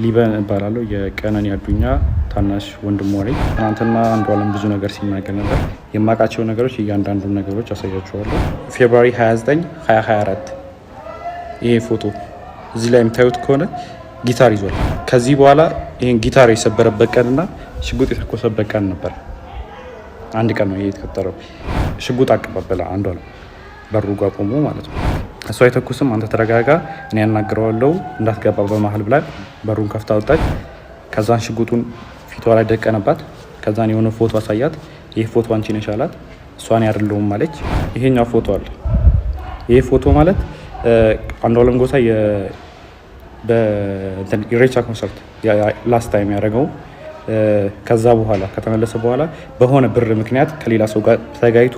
ሊበን እባላለሁ። የቀነኒ አዱኛ ታናሽ ወንድሟ ነኝ። ትናንትና አንዷለም ብዙ ነገር ሲናገር ነበር። የማውቃቸው ነገሮች እያንዳንዱ ነገሮች አሳያችኋለሁ። February 29 2024 ይሄ ፎቶ እዚህ ላይ የምታዩት ከሆነ ጊታር ይዟል። ከዚህ በኋላ ይህን ጊታር የሰበረበት ቀንና ሽጉጥ የተኮሰበት ቀን ነበር። አንድ ቀን ነው ይሄ የተፈጠረው። ሽጉጥ አቀባበለ አንዷለም በሩ ጋር ቆሞ ማለት ነው። እሱ አይተኩስም፣ አንተ ተረጋጋ፣ እኔ ያናግረዋለሁ እንዳትገባ በመሀል ብላ በሩን ከፍታ ወጣች። ከዛን ሽጉጡን ፊቷ ላይ ደቀነባት። ከዛን የሆነ ፎቶ አሳያት። ይህ ፎቶ አንቺ ነሽ አላት። እሷን አይደለሁም አለች። ይሄኛው ፎቶ አለ። ይሄ ፎቶ ማለት አንዷለም ጎሳ በኢሬቻ ኮንሰርት last time ያደረገው ከዛ በኋላ ከተመለሰ በኋላ በሆነ ብር ምክንያት ከሌላ ሰው ጋር ተጋይቶ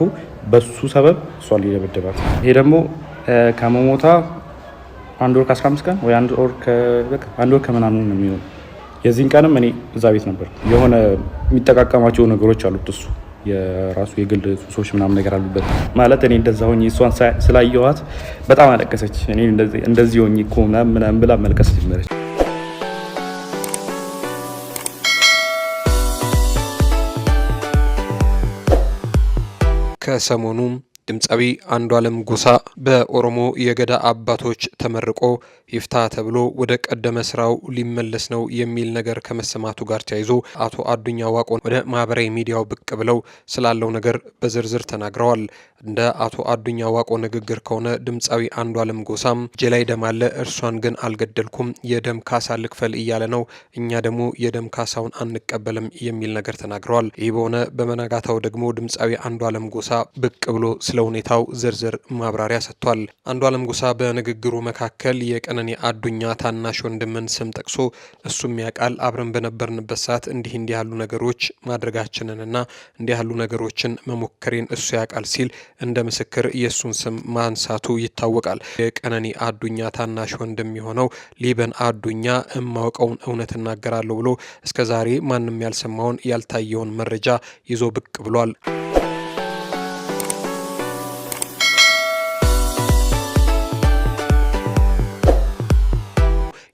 በሱ ሰበብ እሷን ሊደበድባት። ይሄ ደግሞ ከመሞታ አንድ ወር ከ15 ቀን ወይ አንድ ወር ከምናምን ነው የሚሆነው። የዚህን ቀንም እኔ እዛ ቤት ነበር። የሆነ የሚጠቃቀማቸው ነገሮች አሉት እሱ የራሱ የግል ሱሶች ምናምን ነገር አሉበት። ማለት እኔ እንደዛ ሆኜ እሷን ስላየኋት በጣም አለቀሰች። እኔ እንደዚህ ሆኜ እኮ ምናምን ምናምን ብላ መልቀስ ጀመረች። ከሰሞኑም ድምፃዊ አንዷለም ጎሳ በኦሮሞ የገዳ አባቶች ተመርቆ ይፍታ ተብሎ ወደ ቀደመ ስራው ሊመለስ ነው የሚል ነገር ከመሰማቱ ጋር ተያይዞ አቶ አዱኛ ዋቆ ወደ ማህበራዊ ሚዲያው ብቅ ብለው ስላለው ነገር በዝርዝር ተናግረዋል። እንደ አቶ አዱኛ ዋቆ ንግግር ከሆነ ድምፃዊ አንዷለም ጎሳም እጄ ላይ ደም አለ፣ እርሷን ግን አልገደልኩም፣ የደም ካሳ ልክፈል እያለ ነው፣ እኛ ደግሞ የደም ካሳውን አንቀበልም የሚል ነገር ተናግረዋል። ይህ በሆነ በመነጋታው ደግሞ ድምፃዊ አንዷለም ጎሳ ብቅ ብሎ ስለ ሁኔታው ዝርዝር ማብራሪያ ሰጥቷል። አንዷለም ጎሳ በንግግሩ መካከል የቀነኒ አዱኛ ታናሽ ወንድምን ስም ጠቅሶ እሱም ያውቃል፣ አብረን በነበርንበት ሰዓት እንዲህ እንዲህ ያሉ ነገሮች ማድረጋችንንና እንዲህ ያሉ ነገሮችን መሞከሬን እሱ ያውቃል ሲል እንደ ምስክር የእሱን ስም ማንሳቱ ይታወቃል። የቀነኒ አዱኛ ታናሽ ወንድም የሆነው ሊበን አዱኛ እማውቀውን እውነት እናገራለሁ ብሎ እስከዛሬ ማንም ያልሰማውን ያልታየውን መረጃ ይዞ ብቅ ብሏል።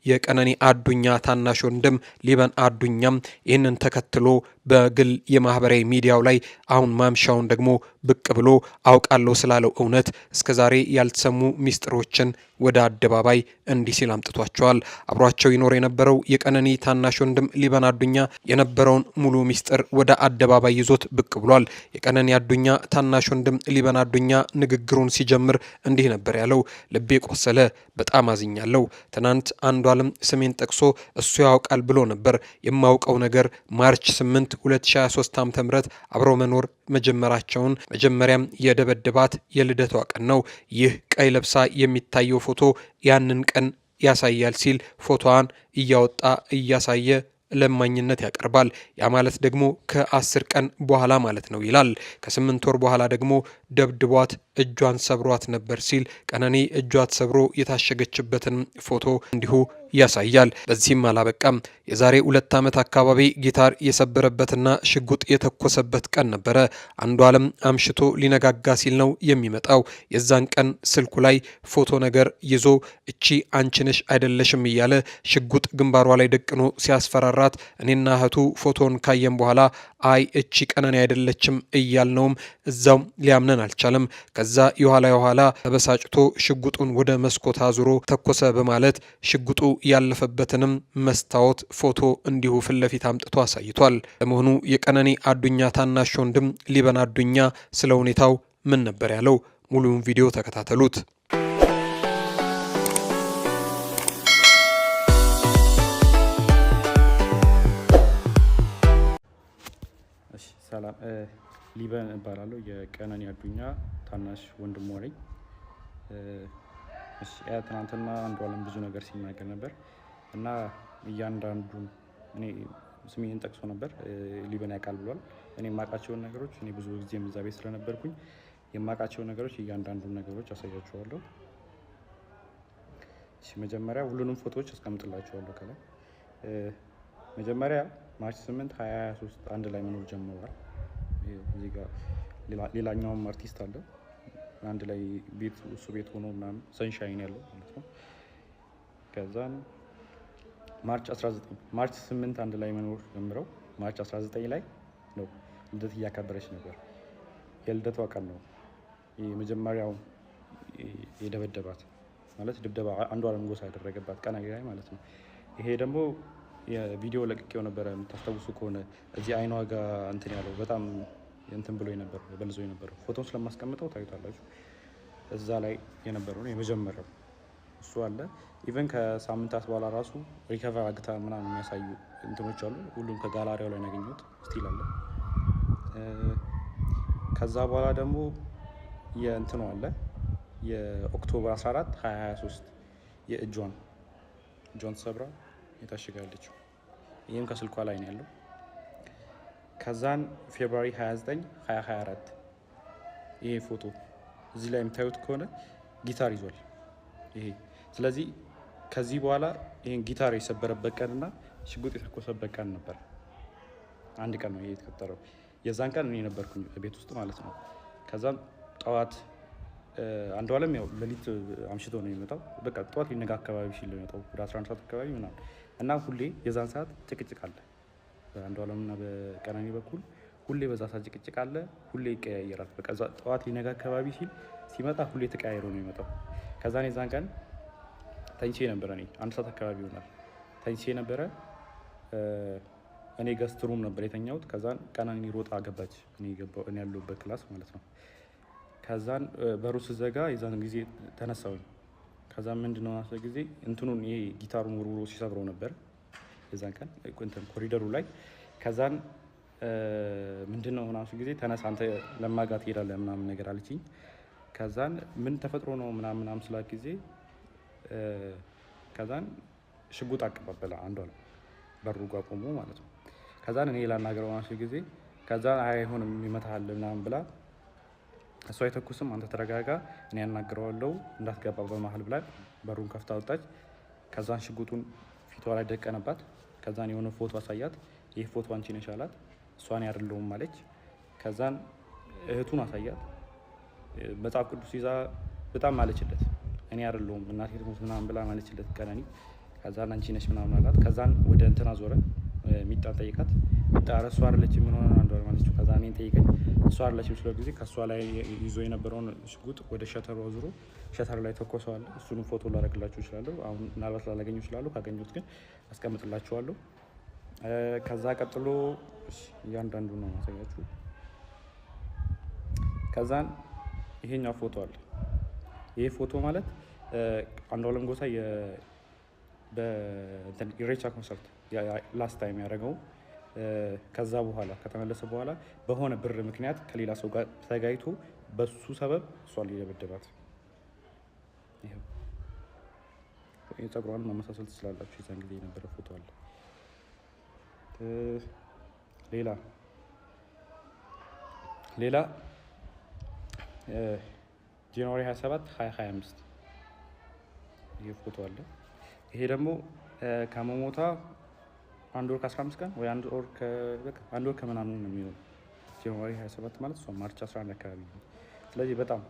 የቀነኒ አዱኛ ታናሽ ወንድም ሊበን አዱኛም ይህንን ተከትሎ በግል የማህበራዊ ሚዲያው ላይ አሁን ማምሻውን ደግሞ ብቅ ብሎ አውቃለሁ ስላለው እውነት እስከዛሬ ያልተሰሙ ሚስጥሮችን ወደ አደባባይ እንዲህ ሲል አምጥቷቸዋል። አብሯቸው ይኖር የነበረው የቀነኒ ታናሽ ወንድም ሊበን አዱኛ የነበረውን ሙሉ ሚስጥር ወደ አደባባይ ይዞት ብቅ ብሏል። የቀነኒ አዱኛ ታናሽ ወንድም ሊበን አዱኛ ንግግሩን ሲጀምር እንዲህ ነበር ያለው። ልቤ ቆሰለ፣ በጣም አዝኛለሁ። ትናንት አንዷለም ስሜን ጠቅሶ እሱ ያውቃል ብሎ ነበር። የማውቀው ነገር March 8 2023 ዓ.ም አብረው መኖር መጀመራቸውን፣ መጀመሪያም የደበደባት የልደቷ ቀን ነው። ይህ ቀይ ለብሳ የሚታየው ፎቶ ያንን ቀን ያሳያል ሲል ፎቶዋን እያወጣ እያሳየ ለማኝነት ያቀርባል። ያ ማለት ደግሞ ከ10 ቀን በኋላ ማለት ነው ይላል። ከ8 ወር በኋላ ደግሞ ደብድቧት እጇን ሰብሯት ነበር ሲል ቀነኒ እጇ ተሰብሮ የታሸገችበትን ፎቶ እንዲሁ ያሳያል። በዚህም አላበቃም። የዛሬ 2 ዓመት አካባቢ ጊታር የሰበረበትና ሽጉጥ የተኮሰበት ቀን ነበረ። አንዷለም አምሽቶ ሊነጋጋ ሲል ነው የሚመጣው። የዛን ቀን ስልኩ ላይ ፎቶ ነገር ይዞ እቺ አንቺ ነሽ አይደለሽም እያለ ሽጉጥ ግንባሯ ላይ ደቅኖ ሲያስፈራራት እኔና እህቱ ፎቶን ካየን በኋላ አይ እቺ ቀነኒ አይደለችም እያልነውም እዛው ሊያምነን አልቻለም። ከዛ የኋላ የኋላ ተበሳጭቶ ሽጉጡን ወደ መስኮት አዙሮ ተኮሰ በማለት ሽጉጡ ያለፈበትንም መስታወት ፎቶ እንዲሁ ፊት ለፊት አምጥቶ አሳይቷል። ለመሆኑ የቀነኒ አዱኛ ታናሽ ወንድም ሊበን አዱኛ ስለ ሁኔታው ምን ነበር ያለው? ሙሉውን ቪዲዮ ተከታተሉት። ሰላም፣ ሊበን እባላለሁ። የቀነኒ አዱኛ ታናሽ ወንድሟ ነኝ። ትናንትና አንዷለም ብዙ ነገር ሲናገር ነበር እና እያንዳንዱን እኔ ስሜን ጠቅሶ ነበር። ሊበን ያውቃል ብሏል። እኔ የማውቃቸውን ነገሮች እኔ ብዙ ጊዜ እዛ ቤት ስለነበርኩኝ የማውቃቸውን ነገሮች እያንዳንዱን ነገሮች አሳያችኋለሁ። መጀመሪያ ሁሉንም ፎቶዎች አስቀምጥላችኋለሁ ከላይ። መጀመሪያ March 8 2023 አንድ ላይ መኖር ጀምረዋል። እዚህ ጋር ሌላኛውም አርቲስት አለ አንድ ላይ ቤት እሱ ቤት ሆኖ ምናምን ሰንሻይን ያለው ማለት ነው። ከዛን March 19፣ March 8 አንድ ላይ መኖር ጀምረው March 19 ላይ ነው ልደት እያከበረች ነበር። የልደቷ ቀን ነው የመጀመሪያው የደበደባት፣ ማለት ድብደባ አንዱዓለም ጎሳ ያደረገባት ቀን ላይ ማለት ነው። ይሄ ደግሞ የቪዲዮ ለቅቄው ነበረ፣ የምታስታውሱ ከሆነ እዚህ አይኗ ጋር እንትን ያለው፣ በጣም እንትን ብሎ የነበረው፣ በልዞ የነበረው ፎቶን ስለማስቀምጠው ታዩታላችሁ። እዛ ላይ የነበረው ነው የመጀመሪያው እሱ አለ። Even ከሳምንታት በኋላ ራሱ recover አግታ ምናምን የሚያሳዩ እንትኖች አሉ። ሁሉም ከጋላሪያው ላይ ያገኘሁት still አለ። ከዛ በኋላ ደግሞ የእንትኑ አለ፣ የ October 14 2023 የእጇን እጇን ተሰብራ የታሽጋለችው። ይህም ከስልኳ ላይ ነው ያለው። ከዛን February 29 2024 ይሄ ፎቶ እዚህ ላይ የምታዩት ከሆነ ጊታር ይዟል። ይሄ ስለዚህ ከዚህ በኋላ ይሄን ጊታር የሰበረበት ቀንና ሽጉጥ የተኮሰበት ቀን ነበር። አንድ ቀን ነው ይሄ የተፈጠረው። የዛን ቀን እኔ ነበርኩኝ ቤት ውስጥ ማለት ነው። ከዛም ጠዋት አንዱዓለም ያው ሌሊት አምሽቶ ነው የሚመጣው። በቃ ጠዋት ሊነጋ አካባቢ ሲል ነው የሚመጣው፣ ወደ 11 ሰዓት አካባቢ ምናምን። እና ሁሌ የዛን ሰዓት ጭቅጭቅ አለ በአንዱዓለምና በቀነኒ በኩል። ሁሌ በዛ ሰዓት ጭቅጭቅ አለ። ሁሌ ይቀያየራል። በቃ ጠዋት ሊነጋ አካባቢ ሲል ሲመጣ ሁሌ ተቀያይሮ ነው የሚመጣው። ከዛን የዛን ቀን ተኝቼ ነበረ። እኔ 1 ሰዓት አካባቢ ይሆናል ተኝቼ ነበረ። እኔ guest room ነበር የተኛሁት። ከዛን ቀነኒ ሮጣ ገባች፣ እኔ ያለሁበት class ማለት ነው። ከዛን በሩ ስዘጋ የዛን ጊዜ ተነሳሁኝ። ከዛን ምንድነው ጊዜ እንትኑን ይሄ ጊታሩን ወርውሮ ሲሰብረው ነበር የዛን ቀን እንትን ኮሪደሩ ላይ። ከዛን ምንድነው ምናምን ጊዜ ተነሳ አንተ ለማጋ ትሄዳለህ ምናምን ነገር አለችኝ። ከዛን ምን ተፈጥሮ ነው ምናምን ምናምን ስላት ጊዜ ከዛን ሽጉጥ አቀባበለ አንዷለም በሩ ጋር ቆሞ ማለት ነው። ከዛን እኔ ላናገረው ምናምን ጊዜ ከዛን አይሆንም ይመታሃል ምናምን ብላ፣ እሱ አይተኩስም፣ አንተ ተረጋጋ፣ እኔ ያናግረዋለሁ፣ እንዳትገባ በመሀል ብላ በሩን ከፍታ ወጣች። ከዛን ሽጉጡን ፊቷ ላይ ደቀነባት። ከዛን የሆነ ፎቶ አሳያት። ይህ ፎቶ አንቺ ነሽ አላት። እሷን አይደለሁም አለች። ከዛን እህቱን አሳያት። መጽሐፍ ቅዱስ ይዛ በጣም ማለችለት። እኔ አይደለሁም እናቴ ትሙት ምናምን ብላ ማለችለት ቀነኒ። ከዛን አንቺ ነሽ ምናምን አላት። ከዛን ወደ እንትና ዞረ፣ ሚጣን ጠይቃት። ሚጣ ኧረ እሷ አይደለችም፣ ምን ሆነ አንዷለም አለችው። ከዛ እኔን ጠይቀኝ፣ እሷ አይደለችም ስለ ጊዜ ከእሷ ላይ ይዞ የነበረውን ሽጉጥ ወደ shutter ኡ አዙሮ shutter ላይ ተኮሰዋል። እሱንም ፎቶ ላደርግላችሁ እችላለሁ። አሁን ምናልባት ላላገኘው እችላለሁ። ካገኘሁት ግን አስቀምጥላችኋለሁ። ከዛ ቀጥሎ እያንዳንዱ ነው ማሳያችሁ። ከዛን ይሄኛው ፎቶ አለ። ይሄ ፎቶ ማለት አንዱዓለም ጎሳ በኢሬቻ ኮንሰርት last time ያደረገው፣ ከዛ በኋላ ከተመለሰ በኋላ በሆነ ብር ምክንያት ከሌላ ሰው ጋር ተጋይቶ በሱ ሰበብ እሷን ሊደበደባት። ይኸው የፀጉሯን ማመሳሰል ትችላላችሁ። የዛን ጊዜ የነበረ ፎቶ አለ። ሌላ January 27 2025 ይሄ ፎቶ አለ። ይሄ ደግሞ ከመሞቷ አንድ ወር ከ15 ቀን ወይ አንድ ወር ከምናምን ነው የሚሆነው። January 27 ማለት እሷ March 11 አካባቢ ነው። ስለዚህ በጣም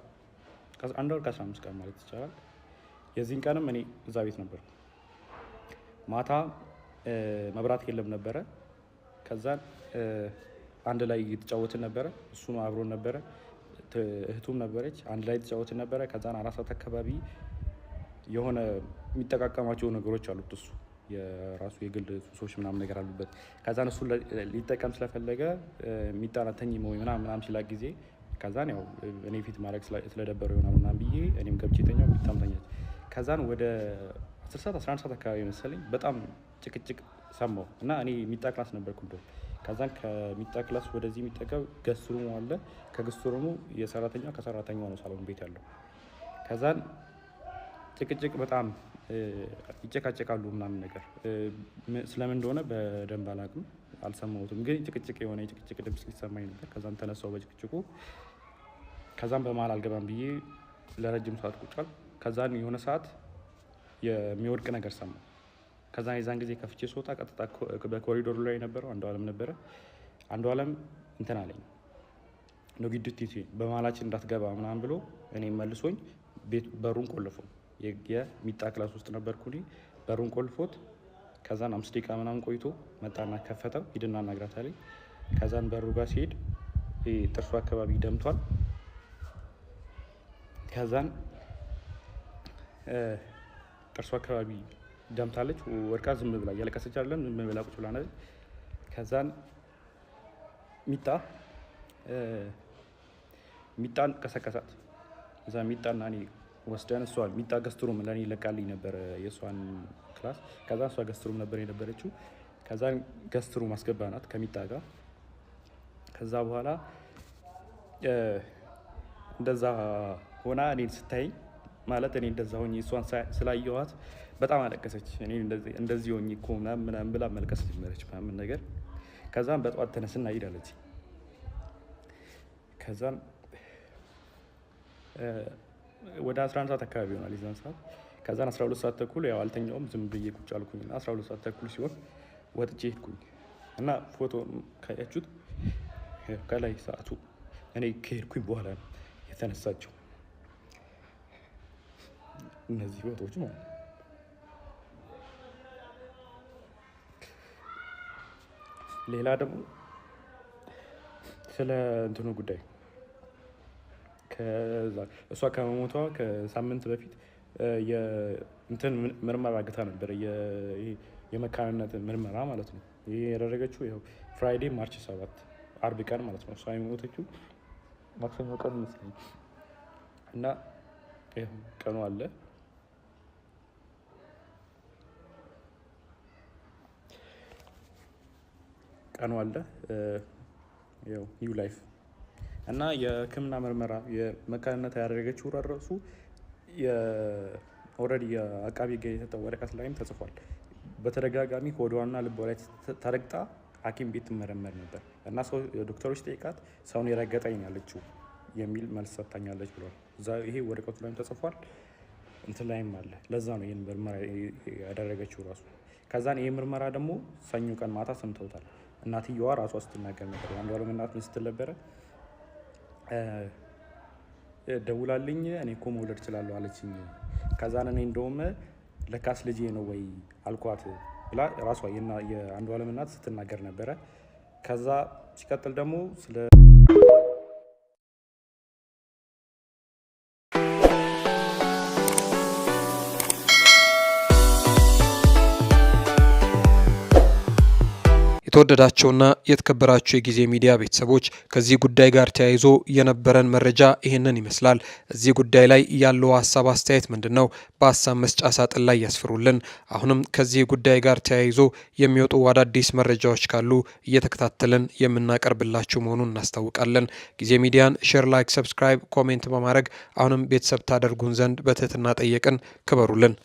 አንድ ወር ከ15 ቀን ማለት ይቻላል። የዚህን ቀንም እኔ እዛ ቤት ነበርኩ። ማታ መብራት የለም ነበረ። ከዛን አንድ ላይ እየተጫወትን ነበረ። እሱም አብሮን ነበረ፣ እህቱም ነበረች። አንድ ላይ የተጫወትን ነበረ። ከዛን 4 ሰዓት አካባቢ የሆነ የሚጠቃቀማቸው ነገሮች አሉት፣ እሱ የራሱ የግል ሱሶች ምናምን ነገር አሉበት። ከዛን እሱ ሊጠቀም ስለፈለገ ሚጣን ተኝም ወይ ምናምን ምናምን ሲላት ጊዜ ከዛን ያው እኔ ፊት ማድረግ ስለደበረው ይሆናል ምናምን ብዬ እኔም ገብቼ ተኛው፣ ሚጣም ተኛች። ከዛን ወደ 10 ሰዓት 11 ሰዓት አካባቢ መሰለኝ በጣም ጭቅጭቅ ሰማሁ እና እኔ ሚጣ class ነበርኩ እንደውም። ከዛን ከሚጣ class ወደዚህ የሚጠጋው guest room ኡ አለ። ከ guest room ኡ የሰራተኛ ከሰራተኛዋ ነው ሳሎን ቤት ያለው። ከዛን ጭቅጭቅ በጣም ይጨቃጨቃሉ ምናምን ነገር፣ ስለምን እንደሆነ በደንብ አላውቅም፣ አልሰማሁትም። ግን ጭቅጭቅ የሆነ የጭቅጭቅ ድምፅ ሊሰማኝ ነበር። ከዛም ተነሳው በጭቅጭቁ። ከዛም በመሀል አልገባም ብዬ ለረጅም ሰዓት ቁጭ አልኩ። ከዛን የሆነ ሰዓት የሚወድቅ ነገር ሰማሁ። ከዛን የዛን ጊዜ ከፍቼ ስወጣ ቀጥታ በኮሪዶሩ ላይ የነበረው አንዱዓለም ነበረ። አንዱዓለም እንትን አለኝ፣ ነው ግድት በመሀላችን እንዳትገባ ምናምን ብሎ እኔ መልሶኝ ቤት በሩን ቆልፈው፣ የሚጣ class ውስጥ ነበርኩ እኔ። በሩን ቆልፎት ከዛን 5 ደቂቃ ምናምን ቆይቶ መጣና ከፈተው። ሂድና አናግራት አለኝ። ከዛን በሩ ጋር ሲሄድ ጥርሱ አካባቢ ደምቷል። ከዛን ጥርሱ አካባቢ ደምታለች። ወድቃ ዝም ብላ እያለቀሰች አይደለም፣ ዝም ብላ ቁጭ ብላ ነች። ከዛን ሚጣን ቀሰቀሳት። እዛ ሚጣና እኔ ወስደን እሷ ሚጣ guest room ለእኔ ለቃልኝ ነበር የእሷን class። ከዛ እሷ guest room ነበር የነበረችው። ከዛ guest room አስገባናት ከሚጣ ጋር። ከዛ በኋላ እንደዛ ሆና እኔን ስታይ፣ ማለት እኔ እንደዛ ሆኜ እሷን ስላየኋት በጣም አለቀሰች። እኔ እንደዚህ ሆኜ እኮ ምናምን ምናምን ብላ መልቀስ ጀመረች ምናምን ነገር። ከዛም በጠዋት ተነስና ሂድ አለች። ከዛም ወደ 11 ሰዓት አካባቢ ይሆናል የዛን ሰዓት። ከዛን 12 ሰዓት ተኩል ያው አልተኛውም፣ ዝም ብዬ ቁጭ አልኩኝ እና 12 ሰዓት ተኩል ሲሆን ወጥቼ ሄድኩኝ እና ፎቶ ካያችሁት ከላይ ሰዓቱ እኔ ከሄድኩኝ በኋላ ነው የተነሳችው እነዚህ ፎቶዎች ማለት ነው። ሌላ ደግሞ ስለ እንትኑ ጉዳይ፣ እሷ ከመሞቷ ከሳምንት በፊት እንትን ምርመራ አግታ ነበረ፣ የመካንነት ምርመራ ማለት ነው። ይሄ ያደረገችው ይኸው Friday March 7፣ አርብ ቀን ማለት ነው። እሷ የሞተችው ማክሰኞ ቀን ይመስለኛል። እና ይኸው ቀኑ አለ። ቀኑ አለ። ያው New Life እና የሕክምና ምርመራ የመካንነት ያደረገችው ራሱ already የአቃቢ ሕግ የሰጠው ወረቀት ላይም ተጽፏል። በተደጋጋሚ ሆዷና ልቧ ላይ ተረግጣ ሐኪም ቤት ትመረመር ነበር እና ሰው ዶክተሮች ጠይቃት ሰውን የረገጠኝ ያለችው የሚል መልስ ሰጥታኛለች ብሏል። እዛ ይሄ ወረቀቱ ላይም ተጽፏል፣ እንትን ላይም አለ። ለዛ ነው ይህን ምርመራ ያደረገችው ራሱ። ከዛን ይህ ምርመራ ደግሞ ሰኞ ቀን ማታ ሰምተውታል። እናትየዋ ራሷ ስትናገር ነበር። የአንዷለም እናት ምን ስትል ነበረ? ደውላልኝ እኔ እኮ መውለድ እችላለሁ አለችኝ። ከዛን እኔ እንደውም ለካስ ልጄ ነው ወይ አልኳት ብላ ራሷ የአንዷለም እናት ስትናገር ነበረ። ከዛ ሲቀጥል ደግሞ ስለ የተወደዳችሁና የተከበራችሁ የጊዜ ሚዲያ ቤተሰቦች፣ ከዚህ ጉዳይ ጋር ተያይዞ የነበረን መረጃ ይህንን ይመስላል። እዚህ ጉዳይ ላይ ያለው ሀሳብ አስተያየት ምንድን ነው? በሀሳብ መስጫ ሳጥን ላይ ያስፍሩልን። አሁንም ከዚህ ጉዳይ ጋር ተያይዞ የሚወጡ አዳዲስ መረጃዎች ካሉ እየተከታተልን የምናቀርብላችሁ መሆኑን እናስታውቃለን። ጊዜ ሚዲያን share፣ like፣ subscribe፣ comment በማድረግ አሁንም ቤተሰብ ታደርጉን ዘንድ በትህትና ጠየቅን። ክበሩልን።